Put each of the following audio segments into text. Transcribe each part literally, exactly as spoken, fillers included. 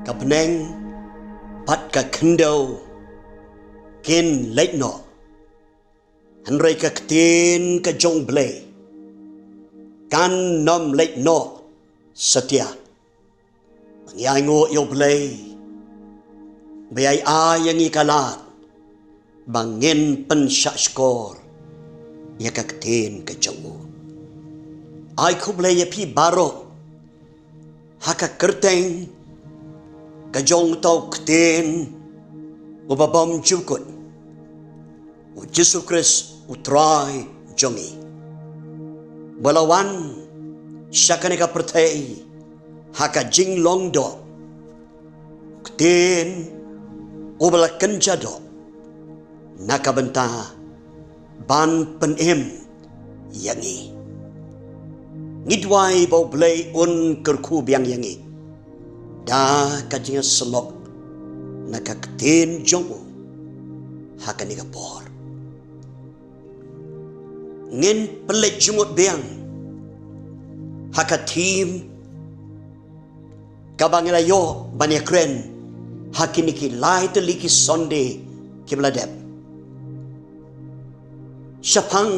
Ka bneng bad ka khyndew kin leit noh, hynrei ka ktien ka jong U Blei kan ym leit noh satia. Ba ngi ainguh ïa U Blei ba u ai ïa ngi ka lad ba ngin pynshah shkor ïa ka ktien ka jong u. Ai khublei ïa phi baroh ha ka kyrteng ka jong uta u ktien uba bymjukut, U Jisu Khrist U Trai jong ngi, ba u la wan sha kane ka pyrthei ha ka jinglong doh, u ktien uba la kynja doh na ka bynta ban pynim ïa ngi. Ngi duwai ba U Blei un kyrkhu biang ïa ngi da ka jingïasyllok na ka ktien jong u ha kane ka por. Ngin pynleit jingmut biang ha ka theme kaba ngi la ïoh ban ïakren ha kine ki lai tylli ki Sunday kiba la dep. Shaphang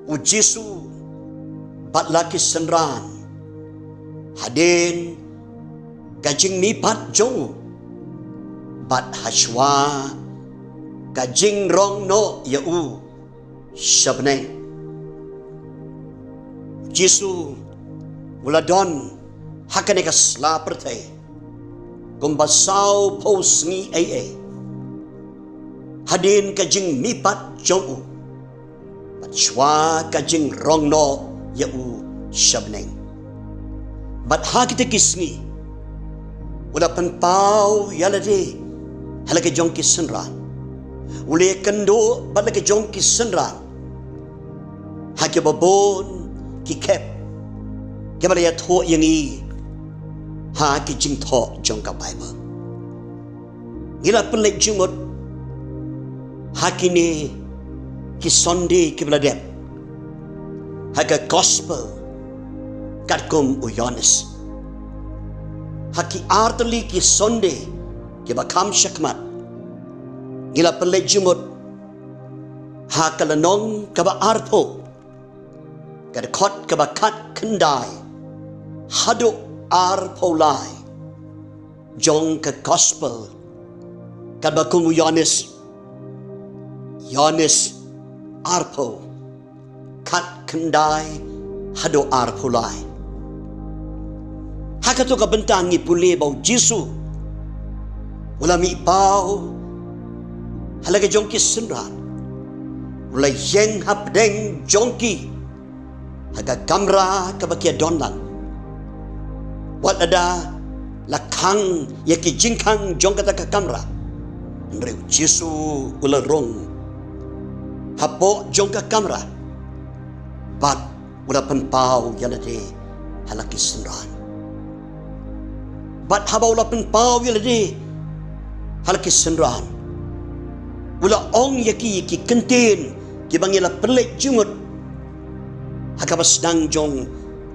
U Jisu bad la ki synran, hadien ka jingmihpat jong u bad hashwa ka jingrong noh ïa u sha bneng. U Jisu u la don ha kane ka sla pyrthei kumba sawphew sngi eiei, hadien ka jingmihpat jong u bad shwa ka jingrong noh ïa u sha bneng. Bad ha kita ki sngi u la pynpaw ïa lade ha la ki jong ki synran. U la ïakynduh bad la ki jong ki synran ha kiba bun ki khep kiba la ïathuh ïa ngi ha ki jingthoh jong ka Baibl. Ngi la pynleit jingmut ha kine ki Sunday kiba la dep ha ka Gospel katkum u Ïoannis. Ha ki artylli ki Sunday kiba kham shakhmat ngi la pynleit jingmut ha ka lynnong kaba arphew, ka dkhot kaba khatkhyndai haduh arphew lai jong ka Gospel katba kum u Ïoannis. Ïoannis arphew, khatkhyndai haduh arphew lai. Ha kato ka bynta ngi pule ba u Jisu u la mih paw ha la ki jong ki synran, u la ïeng hapdeng jong ki ha ka kamra kaba ki ïa don lang. Wat lada la khang ïa ki jingkhang jong kata ka kamra, hynrei u Jisu u la rung hapoh jong ka kamra bad u la pynpaw ïa lade ha la ki synran. Bad haba u la pynpaw ïa lade ha la ki synran, u la ong ïa ki ïa ki kyntien kiba ngi la pynleit jingmut ha kaba sdang jong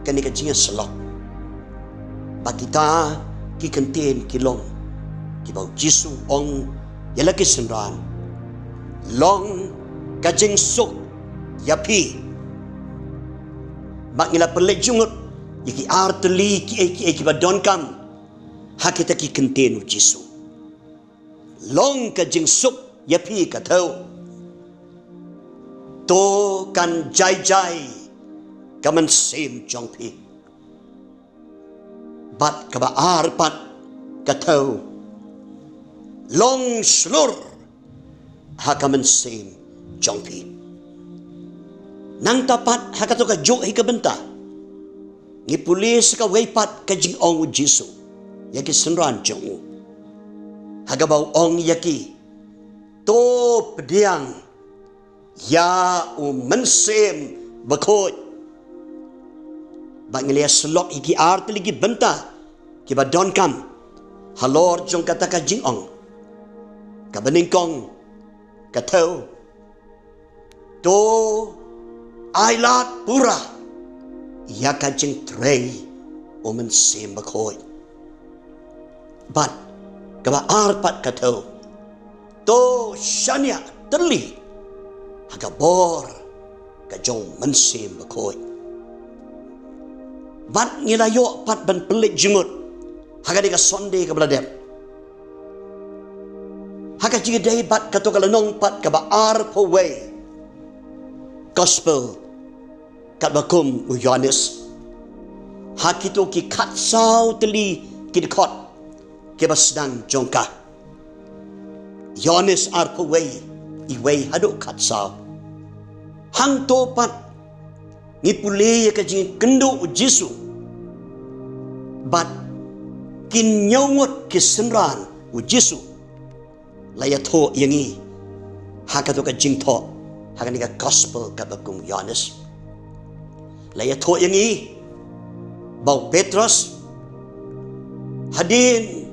kane ka jingïasyllok. Ba kita ki kyntien ki long kiba u Jisu u ong ïa la ki synran: Long ka jingsuk ïa phi. Ba ngi la pynleit jingmut ïa ki artylli kiei kiei kiba donkam ha kita ki kyntien u Jisu. Long ka jingsuk ïa phi, ka thew. To kan jai jai ka mynsiem jong phi. Bad kaba ar pat, ka thew: Long shlur ha ka mynsiem jong phi. Nangta pat ha kato ka juh hi ka bynta ngi pule sa kawei pat ka jingong u Jisu ïa ki synran jong u, ha kaba u ong ïa ki: To pdiang ïa u Mynsiem Bakhuid. Ba ngi la ïasyllok ïa ki artylli ki bynta kiba donkam halor jong kata ka jingong. Kaba nyngkong, ka thew: To ailad pura ïa ka jingtrei u Mynsiem Bakhuid. Bad kaba ar pat ka thew, to shaniah tylli ha ka bor ka jong u Mynsiem Bakhuid. Bad ngi la ïoh pat ban pynleit jingmut ha kane ka Sunday kaba la dep ha ka jingïadei bad kato ka lynnong pat kaba arphew wei, Gospel katba kum u Ïoannis, ha kito ki khatsaw tylli ki dkhot kiba sdang jong ka. Ïoannis arphew wei, iwei haduh khatsaw. Hangto pat ngi pule ïa ka jingkynduh u Jisu bad ki hynñiew ngut ki synran u Jisu. La ïathuh ïa ngi ha kato ka jingthoh ha kane ka Gospel katba kum u Ïoannis. La ïathuh ïa ngi ba u Petros, hadien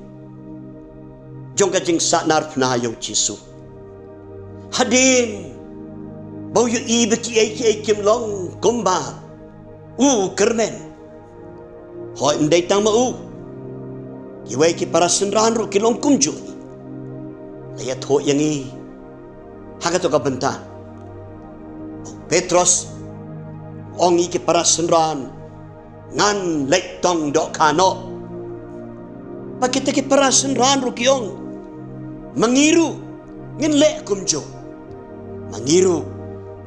jong ka jingsahnarphna ïa u Jisu, hadien ba u ïohi ba kiei kiei kim long kumba u kyrmen. Hooid, ym dei tang ma u, kiwei ki para synran ruh ki long kumjuh. La ïathuh ïa ngi ha kato ka bynta, u Petros u ong ïa ki para synran, ngan leit tong dohkha noh. Bad kita ki para synran ruh ki ong, ma ngi ruh ngin leh kumjuh, ma ngi ruh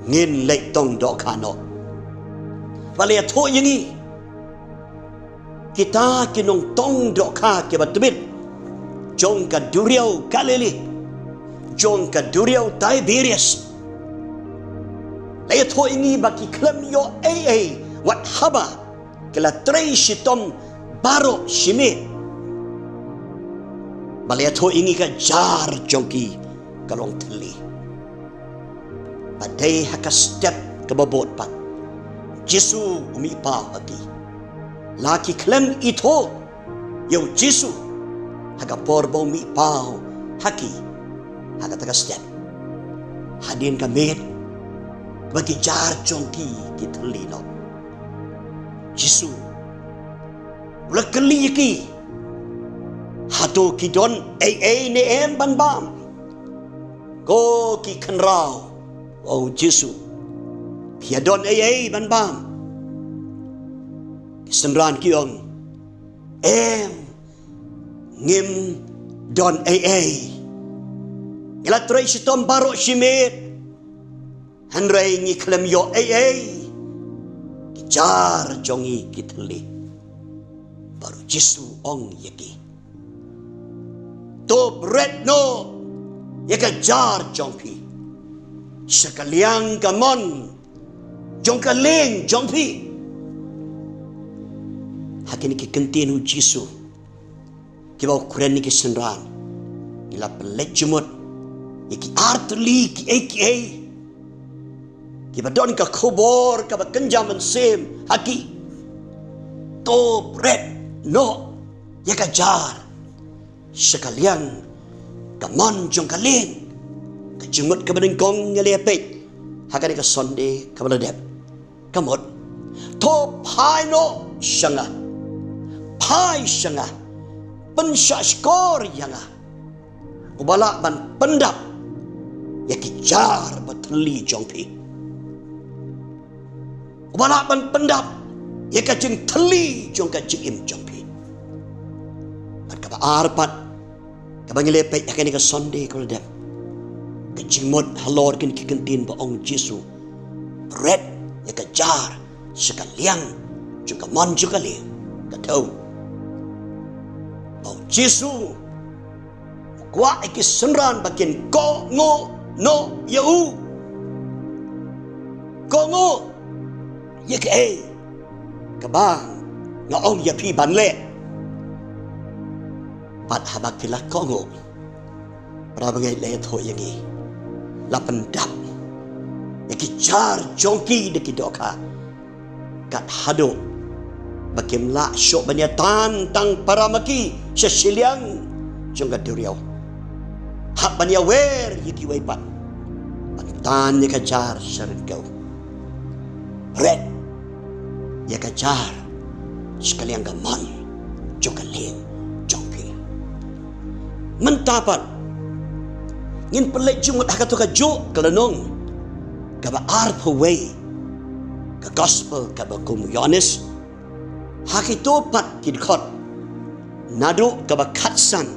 ngin leit tong dohkha noh. Bad la ïathuh ïa ngi, kita ki nongtong dohkha kiba tbit jong ka duriaw Galili, jong ka duriaw Tiberias, la ïathuh ïa ngi ba ki khlem ïoh ei ei wat haba ki la trei shitom baroh shi miet. Bad la ïathuh ïa ngi ka jar jong ki ka long thylli. Bad dei ha ka step kaba bud pat, u Jisu u mih paw ha ki. La ki khlem ithuh ïa u Jisu ha ka por ba u mih paw ha ki ha kata ka step, hadien ka miet ba ki jar jong ki ki thylli noh. Jisu u la kylli ïa ki, hato ki don ei ei ne em ban bam? Ko ki khynraw, u ong u Jisu, phi ïa don ei ei ban bam? Ki synran ki ong, em, ngim don ei ei. Ngi la trei shitom baroh shi miet, hynrei ngi khlem ïoh ei ei, ki jar jong ngi ki thylli. Bad u Jisu u ong ïa ki, to bret noh ïa ka jar jong phi sha ka liang ka mon jong ka lieng jong phi. Ha kine ki kyntien u Jisu kiba u kren ïa ki synran, ngi la pynleit jingmut ïa ki ar tylli kiei kiei kiba don ka khubor kaba kynja mynsiem ha ki. To bret noh ïa ka jar sha ka liang ka mon jong ka lieng. Ka jingmut kaba nyngkong ngi la peit ha kane ka Sunday kaba la dep, ka mut, to phai noh sha nga, phai sha nga, pynshahshkor ïa nga, uba lah ban pyndap ïa ki jar ba thylli jong phi, uba lah ban pyndap ïa ka jingthylli jong ka jingim jong phi. Bad kaba ar pat kaba ngi la peit ha kane ka Sunday kaba la dep, ka jingmut halor kine ki kyntien ba ong u Jisu, bret ïa ka jar sha ka liang jong ka mon jong ka lieng, ka thew ba u Jisu u kwah ïa ki synran ba kin kohnguh noh ïa u. Kohnguh ïa kaei kaba nga ong ïa phi ban leh. Bad haba ki la kohnguh, para bangeit, la ïathuh ïa ngi, la pyndap ïa ki jar jong ki da ki dohkha, kat haduh ba kim lah shuh ban ïa tan tang para ma ki sha shiliang jong ka duriaw, hap ban ïa wer ïa kiwei pat ban tan ïa ka jar sha ryngkew. Bret ïa ka jar sha ka liang ka mon jong ka lieng jong phi. Mynta pat ngin pynleit jingmut ha kato ka juh ka lynnong kaba arphew wei ka gospel kaba kum u Ïoannis. Ha kito pat ki dkhot, naduh kaba khatsan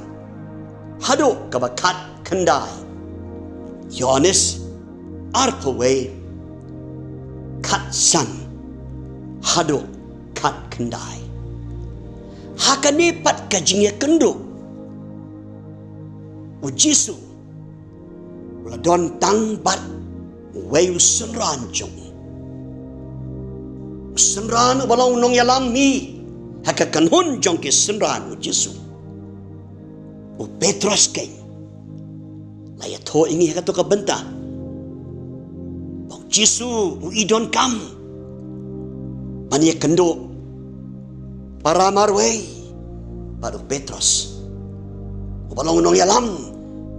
haduh kaba khatkhyndai. Ïoannis arphew wei, khatsan haduh khatkhyndai. Ha kane pat ka jingïakynduh, u Jisu u la don tang bad uwei u synran jong u. U synran uba long u nongïalam mih ha ka kynhun jong ki synran u Jisu. U Petros keiñ la ïathuh ïa ngi ha kato ka bynta ba u Jisu u i donkam ban ïakynduh para marwei bad u Petros uba long u nongïalam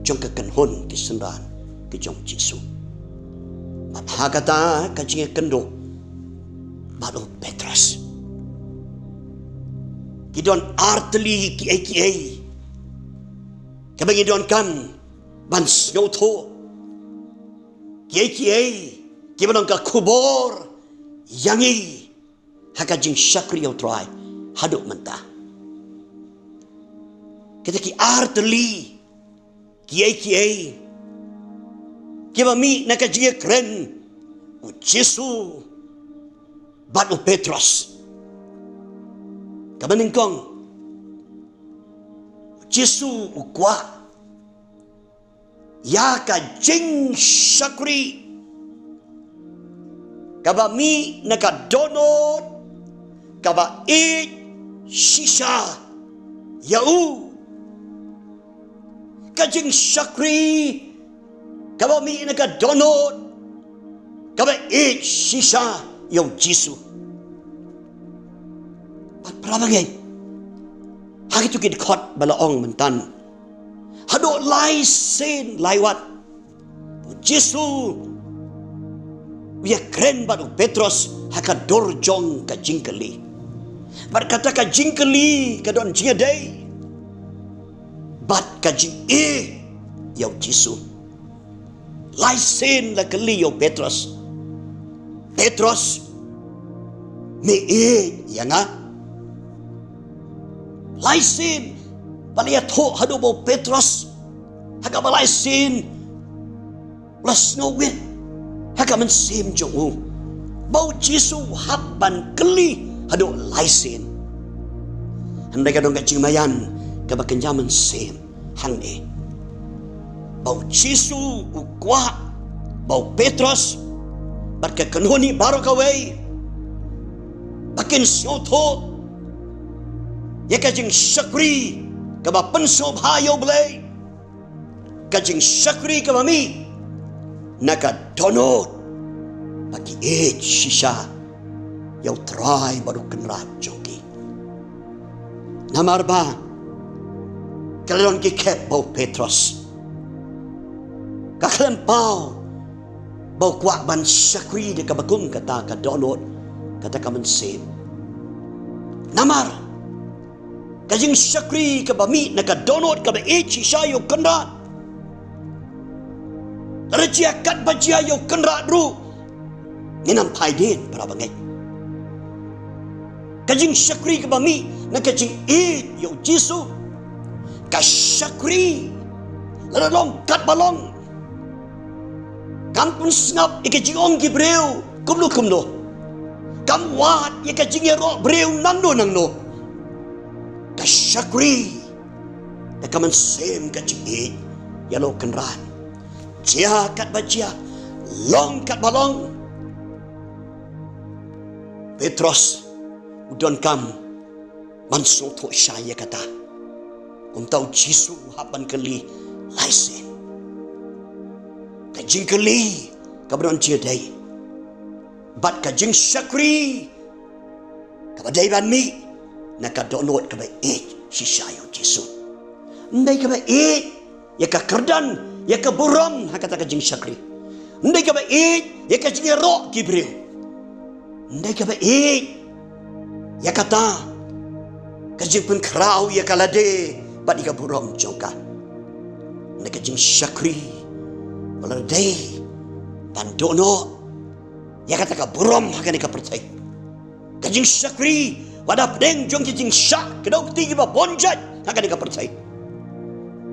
jong ka kynhun ki synran ki jong u Jisu. Bad ha kata ka jingïakynduh bad u Petros, ki don artylli kiei kiei kiba ngi donkam ban sngewthuh, kiei kiei kiba long ka khubor ïa ngi ha ka jingshakri ïa u Trai haduh mynta. Kita ki artylli kiei kiei kiba mih na ka jingïakren u Jisu bad u Petros. Kaba nyngkong, u Jisu u kwah ïa ka jingshakri kaba mih na ka dohnud kaba ïeit shisha ïa u. Ka jingshakri kaba mih na ka dohnud kaba ïeit shisha ïa u Jisu. Bad para bangeit, ha kito ki dkhot ba la ong mynta, haduh lai sien lai wat u Jisu u ïakren bad u Petros ha ka dur jong ka jingkylli. Bad kata ka jingkylli ka don jingïadei bad ka jingïeit ïa u Jisu. Lai sien la kylli ïa u Petros, Petros, me ïeit ïa nga? Lai sien ba la ïathuh haduh ba u Petros ha kaba lai sien la sngewwit ha ka mynsiem jong u ba u Jisu u hap ban kylli haduh lai sien. Hynrei ka don ka jingmaïan kaba kynja mynsiem hangne, ba u Jisu u kwah ba u Petros bad ka kynhun hi baroh kawei ba kin sngewthuh ïa ka jingshakri kaba pynsngewbha ïa U Blei, ka jingshakri kaba mih na ka dohnud ba ki ïeit shisha ïa U Trai bad U Kynrad jong ki. Namar ba ka la don ki khep ba u Petros ka khlem paw ba u kwah ban shakri da kaba kum kata ka dohnud, kata ka mynsiem. Namar ka jingshakri kaba mih na ka dohnud kaba ïeit shisha ïa U Kynrad, lada jia katba jia ïa U Kynrad ruh, ngin ym phai dien, para bangeit. Ka jingshakri kaba mih na ka jingïeit ïa U Jisu, ka shakri lada long katba long, kam pynsngap ïa ka jingong ki briew kumno kumno, kam wad ïa ka jingïaroh briew nangno nangno. Ka shakri da ka mynsiem ka jingïeit ïa la U Kynrad. Jia katba jia, long katba long, Petros u donkam ban sngewthuh shai ïa kata. Kumta U Jisu u hap ban kylli lai sien. Ka jingkylli kaba don jingïadei bad ka jingshakri kaba dei ban mih na ka dohnud kaba ïeit shisha ïa U Jisu. Ym dei kaba ïeit ïa ka kyrdan, ïa ka burom ha kata ka jingshakri. Ym dei kaba ïeit ïa ka jingïaroh ki briew. Ym dei kaba ïeit ïa kata ka jingpynkhraw ïa ka lade bad ïa ka burom jong ka. Na ka jingshakri ba la dei ban dohnud ïa kata ka burom ha kane ka pyrthei. Ka jingshakri ba da pdeng jong ki jingshah kdew kti kiba bun jait ha kane ka pyrthei.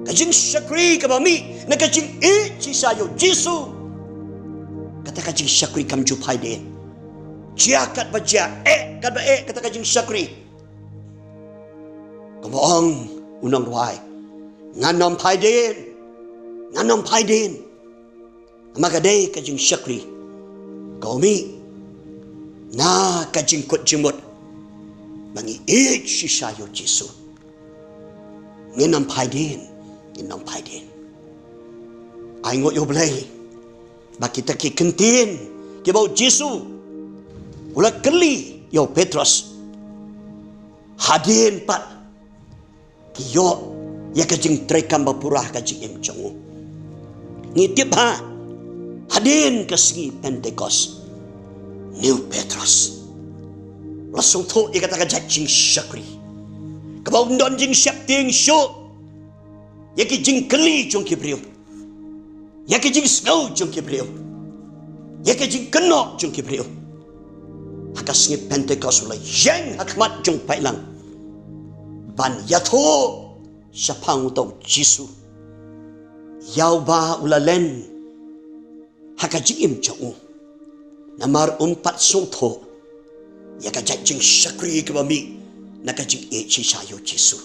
Ka jingshakri kaba mih na ka jingïeit shisha ïa u Jisu. Kata ka jingshakri kam ju phai dien. Jia katba jia, eh katba eh, kata ka jingshakri. Kumba ong u nongrwai, ngan ym phai dien, ngan ym phai dien. Namar ka dei ka jingshakri ka mih na ka jingkut jingmut ba ngi ïeit shisha ïa u Jisu. Ngin ym phai dien, ngin ym phai dien. Ai nguh ïa u Blei ba kita ki kyntien kiba u Jisu u la kylli ïa u Petros, hadien pat ki ïoh ïa ka jingtreikam ba pura ha ka jingim jong u. Ngi tip ba hadien ka sngi Pentekost, une u Petros u la sngewthuh ïa kata ka jait jingshakri kaba um don jingsheptieng shuh ïa ki jingkylli jong ki briew, ïa ki jingsngew jong ki briew, ïa ki jingkynnoh jong ki briew. Ha ka sngi Pentekost u la ïeng ha khmat jong u paidlang ban ïathuh shaphang uta u Jisu, ïa uba u la len ha ka jingim jong u. Namar um pat sngewthuh ïa ka jait jingshakri kaba mih na ka jingïeit shisha ïa u Jisu.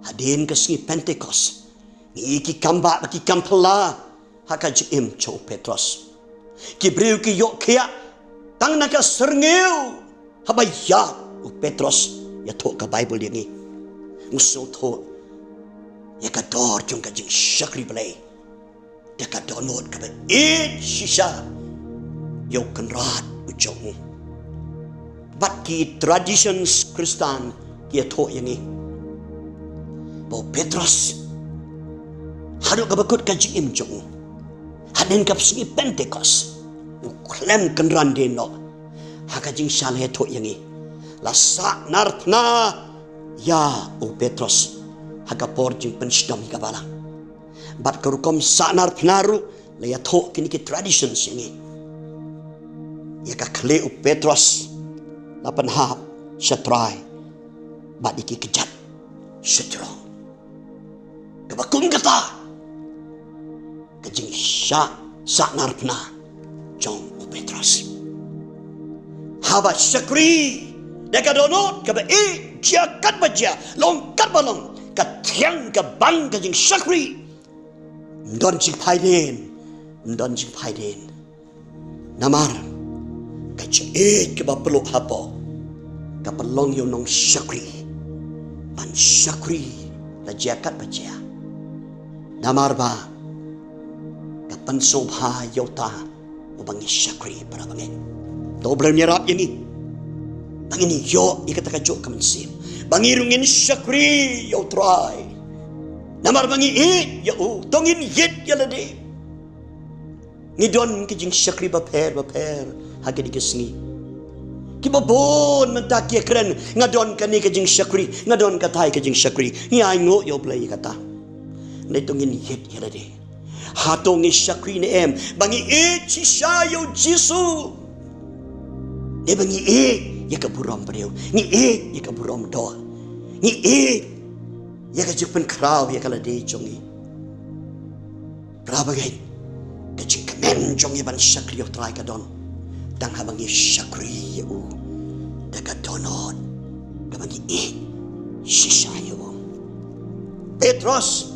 Hadien ka sngi Pentekost, ngi ïohi ki kam bah bad ki kam phylla ha ka jingim jong u Petros. Ki briew ki ïoh khiah tang na ka syrngiew haba ïa u Petros ïathuh ka Baibl ïa ngi. U sngewthuh ïa ka dor jong ka jingshakri Blei da ka dohnud kaba ïeit shisha ïa u Kynrad u jong u. Bad ki traditions Khristan ki ïathuh ïa ngi ba u Petros, haduh kaba kut ka jingim jong u, hadien ka sngi Pentekost, u khlem kynran dien noh. Ha ka jingshah la ïathuh ïa ngi, la sahnarphna ïa u Petros ha ka por jingpynshitom ïa ka balang. Bad ka rukom sahnarphna ruh la ïathuh kine ki traditions ïa ngi. Ïa ka khlieh u Petros la pynhap sha trai bad ïa ki kjat sha jrong. Kaba kum kata ka jingshah sahnarphna jong u Petros. Haba shakri da ka dohnud kaba ïeit, jia katba jia, long katba long, ka thiang ka bang ka jingshakri. Ym don jingphai dien, ym don jingphai dien. Namar ka jingïeit kaba pynlut hapoh ka pynlong ïa u nongshakri ban shakri la jia katba jia. Namar ba ka pynsngewbha ïa uta uba ngi shakri, para bangeit. To U Blei un ïarap ïa ngi ba ngin ïoh ïa kata kajuh ka mynsiem ba ngi ruh ngin shakri ïa U Trai. Namar ba ngi ïeit ïa u, to ngin ïeit ïa lade. Ngi don ki jingshakri bapher bapher ha kine ki sngi. Kiba bun mynta ki ïakren, nga don kane ka jingshakri, nga don katai ka jingshakri. Ngi ainguh ïa U Blei ïa kata. Hynrei to ngin ïeit ïa lade. Hato ngi shakri ne em ba ngi ïeit shisha ïa U Jisu? Ne ba ngi ïeit ïa ka burom briew, ngi ïeit ïa ka burom doh, ngi ïeit ïa ka jingpynkhraw ïa ka lade jong ngi? Para bangeit, ka jingkmen jong ngi ban shakri ïa U Trai ka don tang haba ngi shakri ïa u da ka dohnud kaba ngi ïeit shisha ïa u. Petros,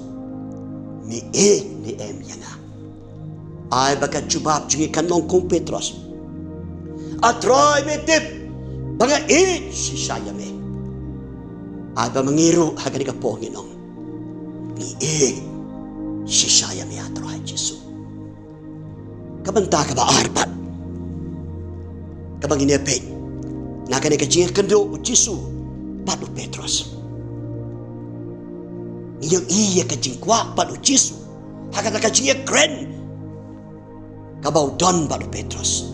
me ïeit ne em ïa nga? Ai ba ka jubab jong ngi kan long kum u Petros. A Trai, me tip ba nga ïeit shisha ïa me. Ai ba ma ngi ruh ha kane ka por ngin ong, ngi ïeit shisha ïa me, A Trai Jisu. Ka bynta kaba ar pat kaba ngin ïa peit na kane ka jingïakynduh U Jisu bad u Petros. Ngi ïohi ïa ka jingkwah bad U Jisu ha kata ka jingïakren kaba u don bad u Petros.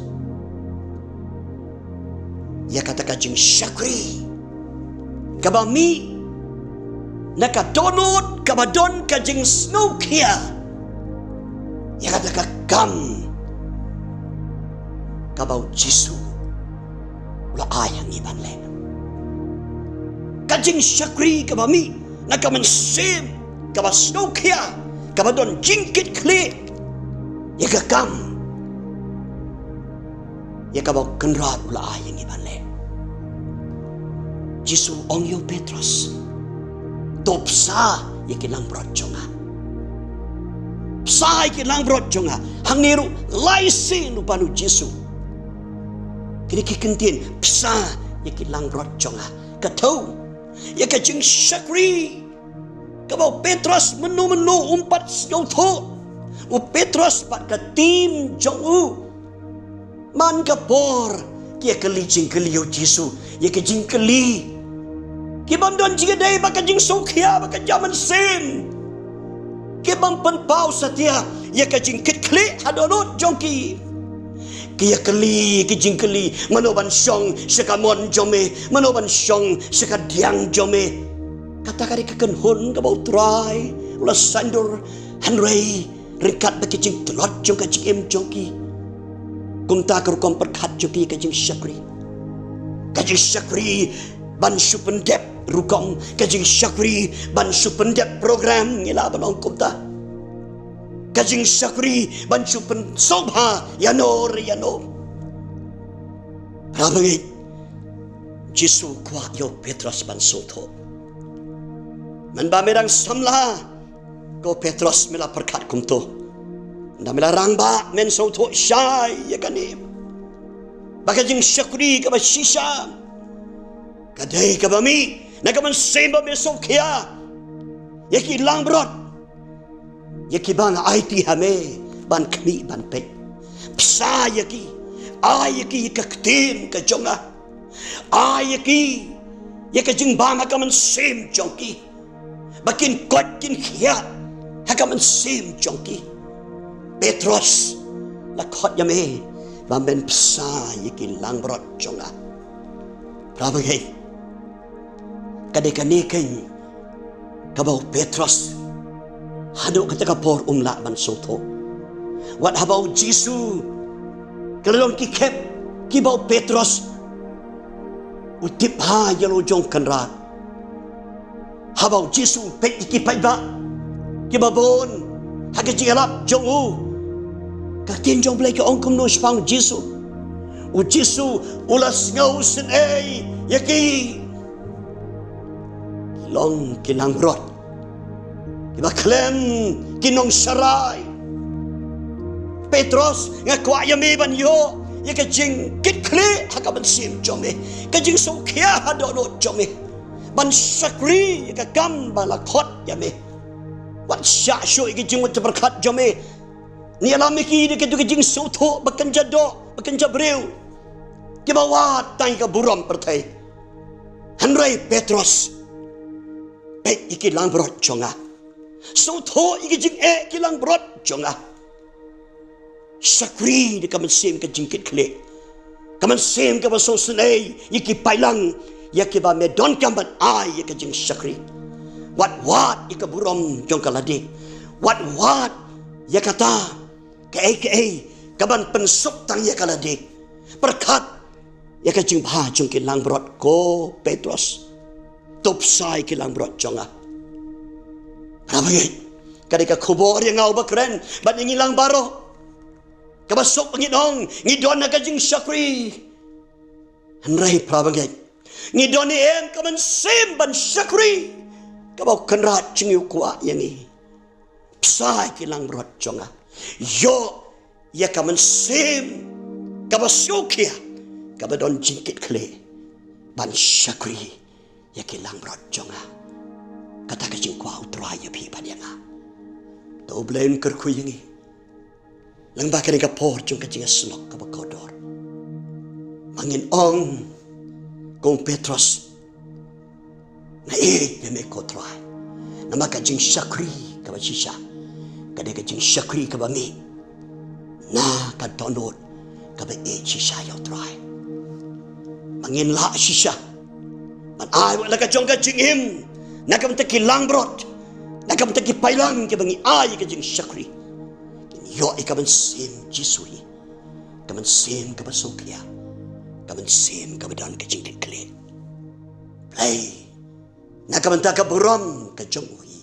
Ïa kata ka jingshakri kaba mih na ka dohnud kaba don ka jingsngewkhia ïa kata ka kam kaba u Jisu u la ai ha ngi ban leh. Ka jingshakri kaba mih na ka mynsiem kaba sngewkhia, kaba don jingkitkhlieh ïa ka kam ïa kaba u Kynrad u la ai ïa ngi ban leh. Jisu u ong ïa u Petros, to bsa ïa ki langbrot jong nga. Bsa ïa ki langbrot jong nga. Hangne ruh lai sien u pan u Jisu. Kine ki kyntien, bsa ïa ki langbrot jong nga. Ka thew ïa ka jingshakri kaba u Petros mynno mynno um pat sngewthuh. U Petros bad ka team jong u man ka por ki ïa kylli jingkylli ïa u Jisu, ïa ka jingkylli ki bym don jingïadei bad ka jingsngewkhia bad ka jingmynsiem. Ki bym pynpaw satia ïa ka jingkitkhlieh ha dohnud jong ki. Ki ïa kylli ki jingkylli, mano ban shong sha ka mon jong me, mano ban shong sha ka diang jong me. Kata ka dei ka kynhun kaba u Trai u la saiñdur, hynrei ryngkat bad ki jingtlot jong ka jingim jong ki, kumta ka rukom pyrkhat jong ki ka jingshakri. Ka jingshakri ban shu pyndep rukom, ka jingshakri ban shu pyndep program, ngi lah ban ong kumta. Ka jingshakri ban shu pynsngewbha ïano re ïano. Parabangeit, Jisu u kwah ïa u Petros ban sngewthuh. Mynba me dang samla, ko Petros, me la pyrkhat kumto. Mynba me la rangbah, men sngewthuh shai ïa kane. Ba ka jingshakri kaba shisha ka dei kaba mih na ka mynsiem ba me sngewkhia ïa ki langbrot, ïa kiba nga aiti ha me ban khmih ban peit. Bsa ïa ki, ai ïa ki ïa ka ktien ka jong nga. Ai ïa ki ïa ka jingbam ha ka mynsiem jong ki, ba kin koit kin khiah ha ka mynsiem jong ki. Petros, la khot ïa me ba men bsa ïa ki langbrot jong nga. Parabangeit, ka dei kane keiñ kaba u Petros haduh kata ka por um lah ban sngewthuh. Wat haba u Jisu, ka la don ki khep kiba u Petros u tip bha ïa la u jong Kynrad. Haba u Jisu u peit ïa ki paidbah kiba bun ha ka jingïalap jong u, ka ktien jong U Blei ka ong kumno shaphang u Jisu? U Jisu u la sngewsynei ïa ki. Ki long ki langbrot kiba khlem, ki nongsharai. Petros, nga kwah ïa me ban ïoh ïa ka jingkitkhlieh ha ka mynsiem jong me, ka jingsngewkhia ha dohnud jong me, ban shakri ïa ka kam ba la khot ïa me. Wat shah shuh ïa ka jingmut jingpyrkhat jong me. Ngi ïalam ïa ki da kito ki jingsngewthuh ba kynja doh ba kynja briew, kiba wad tang ïa ka burom pyrthei. Hynrei Petros, peit ïa ki langbrot jong nga. Sngewthuh ïa ki jingeh ki langbrot jong nga. Shakri da ka mynsiem ka jingkitkhlieh, ka mynsiem kaba sngewsynei ïa ki paidlang ïa kiba me donkam ban ai ïa ka jingshakri. Wat wad ïa ka burom jong ka lade. Wat wad ïa kata kaei kaei kaban pynsuk tang ïa ka lade. Pyrkhat ïa ka jingbha jong ki langbrot, ko Petros. To bsa ïa ki langbrot jong nga. Parabangeit, ka dei ka khubor ïa nga uba kren bad ïa ngi lang baroh, kaba suk ba ngin ong ngi don ha ka jingshakri. Hynrei parabangeit, ngi don ne em ka mynsiem ban shakri kaba u Kynrad jong ngi u kwah ïa ngi? Bsa ïa ki langbrot jong nga. Ïoh ïa ka mynsiem kaba sngewkhia, kaba don jingkitkhlieh, ban shakri ïa ki langbrot jong nga. Kata ka jingkwah U Trai ïa phi bad ïa nga. To U Blei un kyrkhu ïa ngi lyngba kane ka por jong ka jingïasnoh kaba kordor. Ma ngin ong kum u Petros, nga ïeit ïa me ko Trai. Namar ka jingshakri kaba shisha ka dei ka jingshakri kaba mih na ka dohnud kaba ïeit shisha ïa U Trai. Ma ngin lah shisha ban ai wat la ka jong ka jingim Na ka bynta ki langbrot, na ka bynta ki paidlang kiba ngi ai ka jingshakri, kin ïoh ïa ka mynsiem Jisu hi, ka mynsiem kaba sngewkhia, ka mynsiem kaba don ka jingkitkhlieh. Blei, na ka bynta ka burom ka jong u hi,